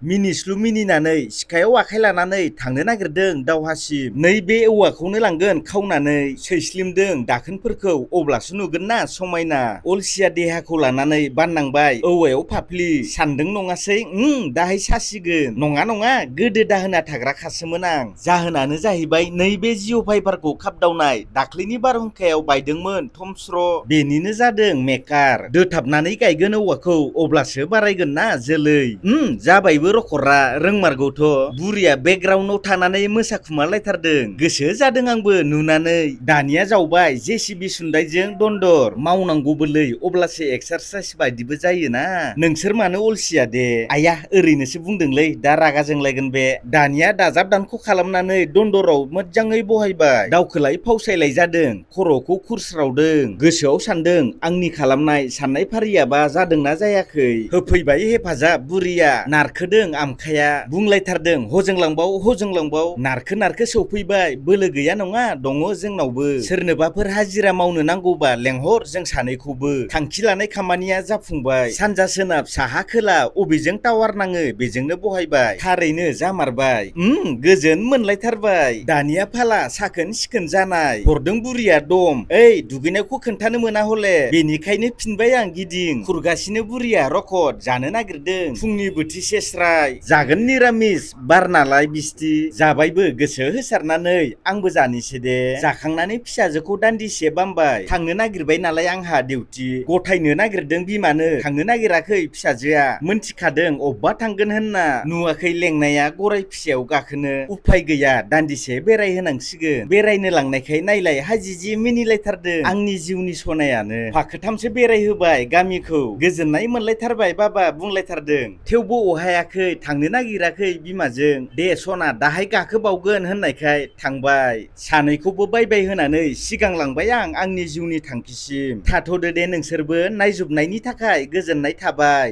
मिनिस्लु मिनिनानै सिखायाव आखाइ लानानै थांनो नागिरदों दावहासिम। नैबे औवाखौनो लांगोन खावनानै सैस्लिमदों दाखोनफोरखौ अब्लासो नुगोन ना समायना। अलसिया देहाखौ लानानै बाननांबाय औवायाव फाफ्लि सानदों नङासै दाहाय सासिगोन। नङा नङा गोदो दाहोना थाग्राखासोमोन आं। जाहोनानो जाहैबाय नैबे जिअ' फाइबारखौ खाबदावनाय दाख्लैनि बारहुंखायाव बायदोंमोन थमस्र'। बेनिनो जादों मेकार। दोथाबनानै गायगोन औवाखौ अब्लासो बारायगोन ना जोलै। जाबायबो रखरा रोंमारगौथ'। बुरिया बेकग्राउन्डआव थानानै मोसाखुमालायथारदों। गोसो जादों आंबो नुनानै। दानिया जावबाय जेसिबि सुन्दायजों दन्दर मावनांगौबोलै अब्लासो एक्सारसाइस बायदिबो जायोना। नोंसोर मानो अलसिया दे। आया ओरैनोसो बुंदोंलै दा रागा जोंलायगोन बे। दानिया दाजाब दानख' खालामनानै दन्दराव मोजाङै बहायबाय। दावखोलाय फावसायलाय जादों खर'खौ खुरस्रावदों। गोसोआव सानदों आंनि खालामनाय साननाय फारियाबा जादोंना जायाखै। होफैबाय हेफाजाब बुरिया। नारखोदों आमखाया बुंलायथारदों हजोंलांबाव नारखो सौफैबाय। बोलो गैया नङा दङ जोंनावबो। सोरनोबाफोर हाजिरा मावनो नांगौबा लेंहर जों सानैखौबो। थांखि लानाय खामानिया जाफुंबाय। सानजा सोनाब साहा खोला अबेजों टावार नाङो बेजोंनो बहायबाय। थारैनो जामारबाय। गोजोन मोनलायथारबाय। दानिया फाला साखोन सिखोन जानाय। हरदों बुरिया दम ओइ दुगैनायखौ खोन्थानो मोना हले। बेनिखायनो फिनबाय आं गिदिं। खुरगासिनो बुरिया रखद जानो नागिरदों फुंनि बोथिसे स्राय। जागोन निरामिस बार नालाय बिस्ति। जाबायबो गोसो होसारनानै आंबो जानोसै दे। जाखांनानै फिसाजोखौ दान्दिसे बामबाय। थांनो नागिरबाय नालाय आंहा डिउटि। गथायनो नागिरदों बिमानो थांनो नागिराखै फिसाजोआ। मोनथिखादों अब्बा थांगोन होनना। नुवाखै लेंनाया गराय फिसायाव गाखोनो। उफाय गैया दान्दिसे बेरायहोनांसिगोन। बेरायनो लांनायखाय नायलाय हाजिजि मिनिलायथारदों आंनि जिउनि सनायानो। फाखोथामसो बेरायहोबाय गामिखौ। गोजोननाय मोनलायथारबाय बाबा बुंलायथारदों। थेवबो अहायाखै थांनो नागिराखै बिमाजों। दे सना दाहाय गाखोबावगोन होननायखाय थांबाय। सानैखौबो बाय बाय होनानै सिगांलांबाय आं आंनि जिउनि थांखिसिम। थाथ'दो दे नोंसोरबो नायजोबनायनि थाखाय गोजोननाय थाबाय।